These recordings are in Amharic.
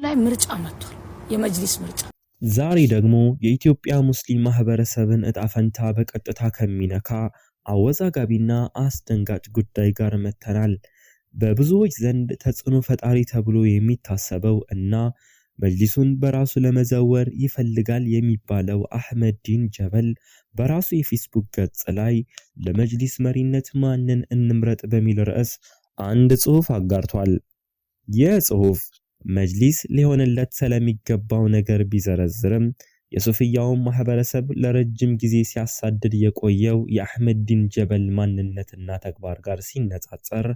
ላይ ምርጫ መጥቷል። የመጅሊስ ምርጫ። ዛሬ ደግሞ የኢትዮጵያ ሙስሊም ማህበረሰብን እጣ ፈንታ በቀጥታ ከሚነካ አወዛጋቢና አስደንጋጭ ጉዳይ ጋር መጥተናል። በብዙዎች ዘንድ ተጽዕኖ ፈጣሪ ተብሎ የሚታሰበው እና መጅሊሱን በራሱ ለመዘወር ይፈልጋል የሚባለው አህመዲን ጀበል በራሱ የፌስቡክ ገጽ ላይ ለመጅሊስ መሪነት ማንን እንምረጥ በሚል ርዕስ አንድ ጽሑፍ አጋርቷል። ይህ ጽሑፍ መጅሊስ ሊሆንለት ስለሚገባው ነገር ቢዘረዝርም የሱፍያውን ማህበረሰብ ለረጅም ጊዜ ሲያሳድድ የቆየው የአህመዲን ጀበል ማንነትና ተግባር ጋር ሲነጻጸር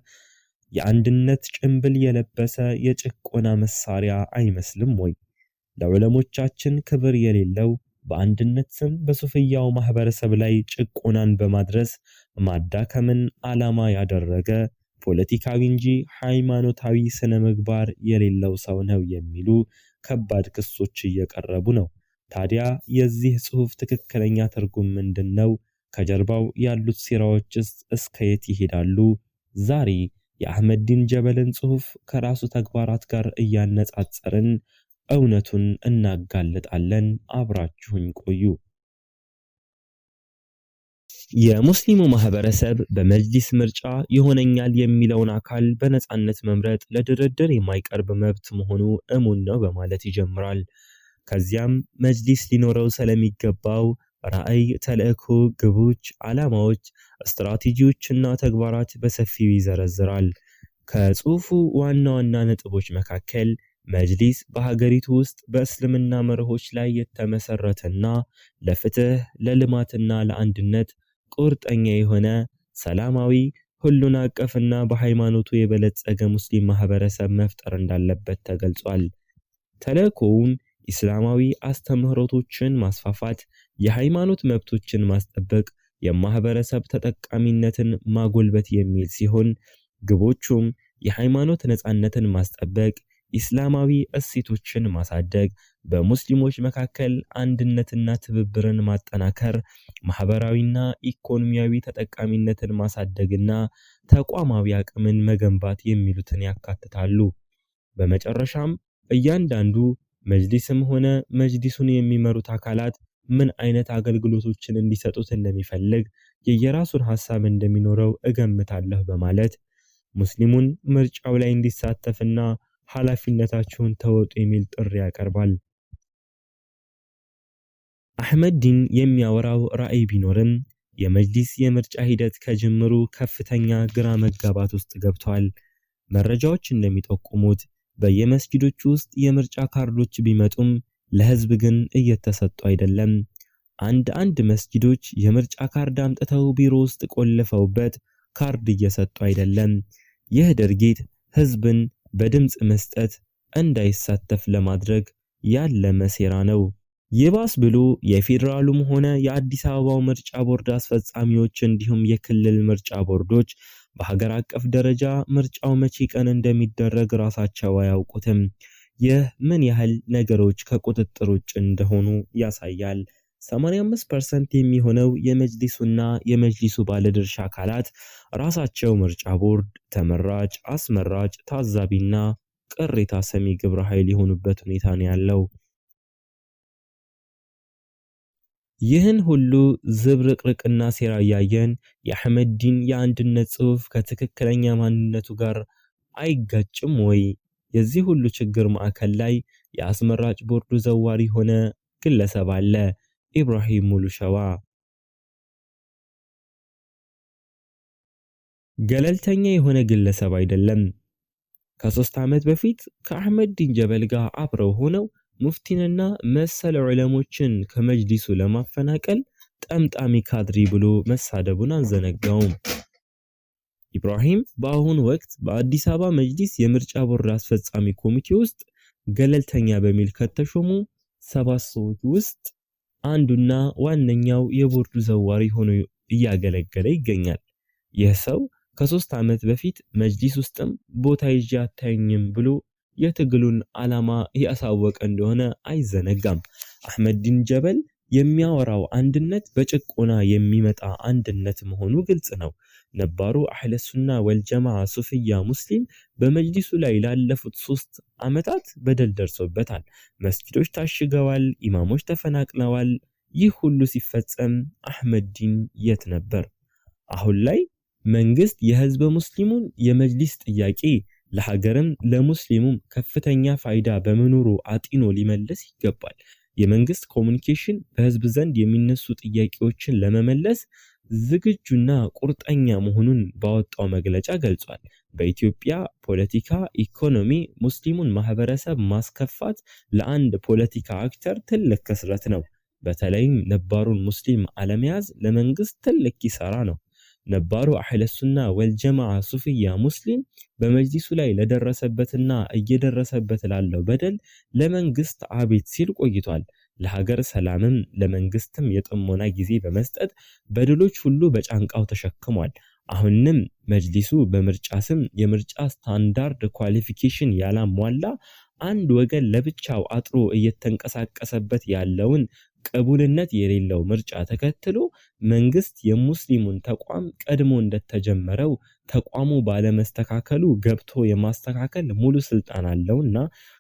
የአንድነት ጭንብል የለበሰ የጭቆና መሳሪያ አይመስልም ወይ? ለዑለሞቻችን ክብር የሌለው፣ በአንድነት ስም በሱፍያው ማህበረሰብ ላይ ጭቆናን በማድረስ ማዳከምን ዓላማ ያደረገ፣ ፖለቲካዊ እንጂ ሃይማኖታዊ ስነ ምግባር የሌለው ሰው ነው የሚሉ ከባድ ክሶች እየቀረቡ ነው። ታዲያ የዚህ ጽሑፍ ትክክለኛ ትርጉም ምንድን ነው? ከጀርባው ያሉት ሴራዎችስ እስከ የት ይሄዳሉ? ዛሬ የአህመዲን ጀበልን ጽሑፍ ከራሱ ተግባራት ጋር እያነጻጸርን እውነቱን እናጋልጣለን። አብራችሁኝ ቆዩ። የሙስሊሙ ማህበረሰብ በመጅሊስ ምርጫ ይሆነኛል የሚለውን አካል በነጻነት መምረጥ ለድርድር የማይቀርብ መብት መሆኑ እሙን ነው በማለት ይጀምራል። ከዚያም መጅሊስ ሊኖረው ስለሚገባው ራዕይ፣ ተልእኮ፣ ግቦች፣ ዓላማዎች፣ ስትራቴጂዎችና ተግባራት በሰፊው ይዘረዝራል። ከጽሑፉ ዋና ዋና ነጥቦች መካከል መጅሊስ በሀገሪቱ ውስጥ በእስልምና መርሆች ላይ የተመሰረተና ለፍትህ፣ ለልማትና ለአንድነት ቁርጠኛ የሆነ ሰላማዊ፣ ሁሉን አቀፍና በሃይማኖቱ የበለጸገ ሙስሊም ማህበረሰብ መፍጠር እንዳለበት ተገልጿል። ተልእኮውም ኢስላማዊ አስተምህሮቶችን ማስፋፋት፣ የሃይማኖት መብቶችን ማስጠበቅ፣ የማህበረሰብ ተጠቃሚነትን ማጎልበት የሚል ሲሆን፣ ግቦቹም የሃይማኖት ነፃነትን ማስጠበቅ፣ ኢስላማዊ እሴቶችን ማሳደግ፣ በሙስሊሞች መካከል አንድነትና ትብብርን ማጠናከር፣ ማህበራዊና ኢኮኖሚያዊ ተጠቃሚነትን ማሳደግና ተቋማዊ አቅምን መገንባት የሚሉትን ያካትታሉ። በመጨረሻም እያንዳንዱ መጅሊስም ሆነ መጅሊሱን የሚመሩት አካላት ምን አይነት አገልግሎቶችን እንዲሰጡት እንደሚፈልግ የየራሱን ሐሳብ እንደሚኖረው እገምታለሁ በማለት ሙስሊሙን ምርጫው ላይ እንዲሳተፍና ኃላፊነታችሁን ተወጡ የሚል ጥሪ ያቀርባል። አህመዲን የሚያወራው ራዕይ ቢኖርም የመጅሊስ የምርጫ ሂደት ከጅምሩ ከፍተኛ ግራ መጋባት ውስጥ ገብቷል። መረጃዎች እንደሚጠቁሙት በየመስጊዶቹ ውስጥ የምርጫ ካርዶች ቢመጡም ለህዝብ ግን እየተሰጡ አይደለም። አንድ አንድ መስጊዶች የምርጫ ካርድ አምጥተው ቢሮ ውስጥ ቆልፈውበት ካርድ እየሰጡ አይደለም። ይህ ድርጊት ህዝብን በድምፅ መስጠት እንዳይሳተፍ ለማድረግ ያለመ ሴራ ነው። ይባስ ብሎ የፌዴራሉም ሆነ የአዲስ አበባው ምርጫ ቦርድ አስፈጻሚዎች እንዲሁም የክልል ምርጫ ቦርዶች በሀገር አቀፍ ደረጃ ምርጫው መቼ ቀን እንደሚደረግ ራሳቸው አያውቁትም። ይህ ምን ያህል ነገሮች ከቁጥጥር ውጭ እንደሆኑ ያሳያል። 85% የሚሆነው የመጅሊሱና የመጅሊሱ ባለድርሻ አካላት ራሳቸው ምርጫ ቦርድ፣ ተመራጭ፣ አስመራጭ፣ ታዛቢና ቅሬታ ሰሚ ግብረ ኃይል የሆኑበት ሁኔታ ነው ያለው። ይህን ሁሉ ዝብርቅርቅና ሴራ እያየን የአህመዲን የአንድነት ጽሑፍ ከትክክለኛ ማንነቱ ጋር አይጋጭም ወይ? የዚህ ሁሉ ችግር ማዕከል ላይ የአስመራጭ ቦርዱ ዘዋሪ የሆነ ግለሰብ አለ፣ ኢብራሂም ሙሉሸዋ። ገለልተኛ የሆነ ግለሰብ አይደለም። ከ3 ዓመት በፊት ከአህመዲን ጀበል ጋር አብረው ሆነው ሙፍቲንና መሰል ዑለሞችን ከመጅሊሱ ለማፈናቀል ጠምጣሚ ካድሪ ብሎ መሳደቡን አንዘነጋውም። ኢብራሂም በአሁኑ ወቅት በአዲስ አበባ መጅሊስ የምርጫ ቦርድ አስፈጻሚ ኮሚቴ ውስጥ ገለልተኛ በሚል ከተሾሙ ሰባት ሰዎች ውስጥ አንዱና ዋነኛው የቦርዱ ዘዋሪ ሆኖ እያገለገለ ይገኛል። ይህ ሰው ከ3 ዓመት በፊት መጅሊስ ውስጥም ቦታ ይዤ አታዩኝም ብሎ የትግሉን ዓላማ ያሳወቀ እንደሆነ አይዘነጋም። አህመዲን ጀበል የሚያወራው አንድነት በጭቆና የሚመጣ አንድነት መሆኑ ግልጽ ነው። ነባሩ አህለሱና ወልጀማዓ ሱፍያ ሙስሊም በመጅሊሱ ላይ ላለፉት 3 ዓመታት በደል ደርሶበታል። መስጂዶች ታሽገዋል፣ ኢማሞች ተፈናቅለዋል። ይህ ሁሉ ሲፈጸም አህመዲን የት ነበር? አሁን ላይ መንግስት የህዝበ ሙስሊሙን የመጅሊስ ጥያቄ ለሀገርም ለሙስሊሙም ከፍተኛ ፋይዳ በመኖሩ አጢኖ ሊመልስ ይገባል። የመንግስት ኮሙኒኬሽን በህዝብ ዘንድ የሚነሱ ጥያቄዎችን ለመመለስ ዝግጁና ቁርጠኛ መሆኑን ባወጣው መግለጫ ገልጿል። በኢትዮጵያ ፖለቲካ ኢኮኖሚ ሙስሊሙን ማህበረሰብ ማስከፋት ለአንድ ፖለቲካ actor ትልቅ ክስረት ነው። በተለይም ነባሩን ሙስሊም አለመያዝ ለመንግስት ትልቅ ኪሳራ ነው። ነባሩ አህለሱና ወልጀማዓ ሱፍያ ሙስሊም በመጅሊሱ ላይ ለደረሰበትና እየደረሰበት ላለው በደል ለመንግስት አቤት ሲል ቆይቷል። ለሀገር ሰላምም ለመንግስትም የጥሞና ጊዜ በመስጠት በደሎች ሁሉ በጫንቃው ተሸክሟል። አሁንም መጅሊሱ በምርጫ ስም የምርጫ standard qualification ያላሟላ፣ አንድ ወገን ለብቻው አጥሮ እየተንቀሳቀሰበት ያለውን ቅቡልነት የሌለው ምርጫ ተከትሎ መንግስት የሙስሊሙን ተቋም ቀድሞ እንደተጀመረው ተቋሙ ባለመስተካከሉ ገብቶ የማስተካከል ሙሉ ስልጣን አለውና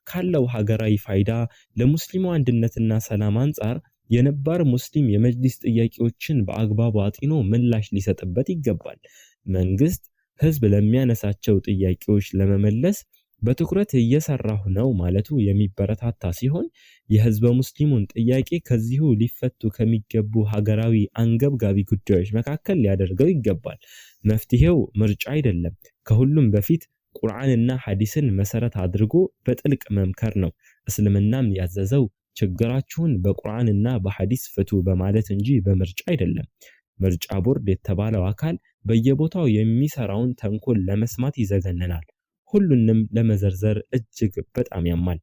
ካለው ሀገራዊ ፋይዳ ለሙስሊሙ አንድነትና ሰላም አንጻር የነባር ሙስሊም የመጅሊስ ጥያቄዎችን በአግባቡ አጢኖ ምላሽ ሊሰጥበት ይገባል። መንግስት ህዝብ ለሚያነሳቸው ጥያቄዎች ለመመለስ በትኩረት እየሰራሁ ነው ማለቱ የሚበረታታ ሲሆን፣ የህዝበ ሙስሊሙን ጥያቄ ከዚሁ ሊፈቱ ከሚገቡ ሀገራዊ አንገብጋቢ ጉዳዮች መካከል ሊያደርገው ይገባል። መፍትሄው ምርጫ አይደለም። ከሁሉም በፊት ቁርአንና ሐዲስን መሰረት አድርጎ በጥልቅ መምከር ነው። እስልምናም ያዘዘው ችግራችሁን በቁርአንና በሐዲስ ፍቱ በማለት እንጂ በምርጫ አይደለም። ምርጫ ቦርድ የተባለው አካል በየቦታው የሚሰራውን ተንኮል ለመስማት ይዘገንናል። ሁሉንም ለመዘርዘር እጅግ በጣም ያማል።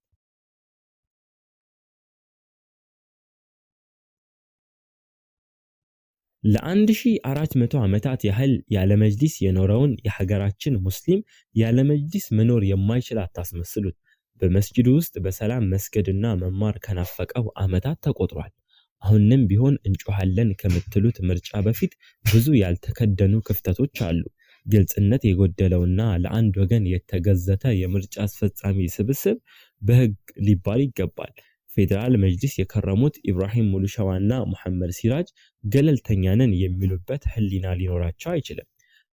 ለ1400 ዓመታት ያህል ያለ መጅሊስ የኖረውን የሀገራችን ሙስሊም ያለ መጅሊስ መኖር የማይችል አታስመስሉት። በመስጂዱ ውስጥ በሰላም መስገድና መማር ከናፈቀው ዓመታት ተቆጥሯል። አሁንም ቢሆን እንጮሃለን ከምትሉት ምርጫ በፊት ብዙ ያልተከደኑ ክፍተቶች አሉ። ግልጽነት የጎደለውና ለአንድ ወገን የተገዘተ የምርጫ አስፈጻሚ ስብስብ በህግ ሊባል ይገባል። ፌዴራል መጅሊስ የከረሙት ኢብራሂም ሙሉሸዋና ሙሐመድ ሲራጅ ገለልተኛ ነን የሚሉበት ህሊና ሊኖራቸው አይችልም።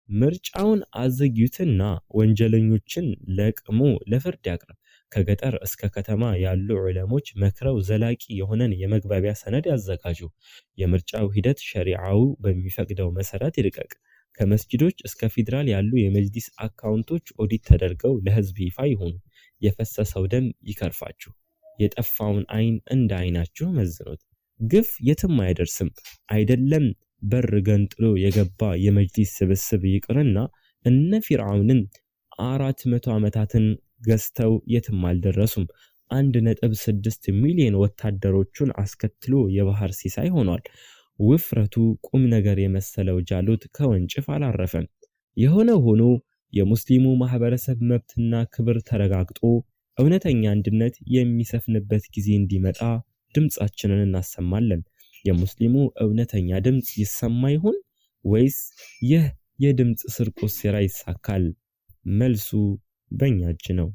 ምርጫውን አዘግዩትና ወንጀለኞችን ለቅሞ ለፍርድ ያቅርብ። ከገጠር እስከ ከተማ ያሉ ዑለሞች መክረው ዘላቂ የሆነን የመግባቢያ ሰነድ ያዘጋጁ። የምርጫው ሂደት ሸሪዓው በሚፈቅደው መሰረት ይርቀቅ። ከመስጂዶች እስከ ፌዴራል ያሉ የመጅሊስ አካውንቶች ኦዲት ተደርገው ለህዝብ ይፋ ይሁኑ። የፈሰሰው ደም ይከርፋችሁ። የጠፋውን አይን እንደ አይናችሁ መዝኑት። ግፍ የትም አይደርስም። አይደለም በር ገንጥሎ የገባ የመጅሊስ ስብስብ ይቅርና እነ ፊርዓውንን 400 ዓመታትን ገዝተው የትም አልደረሱም። 1.6 ሚሊዮን ወታደሮቹን አስከትሎ የባህር ሲሳይ ሆኗል። ውፍረቱ ቁም ነገር የመሰለው ጃሉት ከወንጭፍ አላረፈም። የሆነ ሆኖ የሙስሊሙ ማህበረሰብ መብትና ክብር ተረጋግጦ እውነተኛ አንድነት የሚሰፍንበት ጊዜ እንዲመጣ ድምፃችንን እናሰማለን። የሙስሊሙ እውነተኛ ድምፅ ይሰማ ይሆን ወይስ ይህ የድምፅ ስርቆት ሴራ ይሳካል? መልሱ በእኛ እጅ ነው።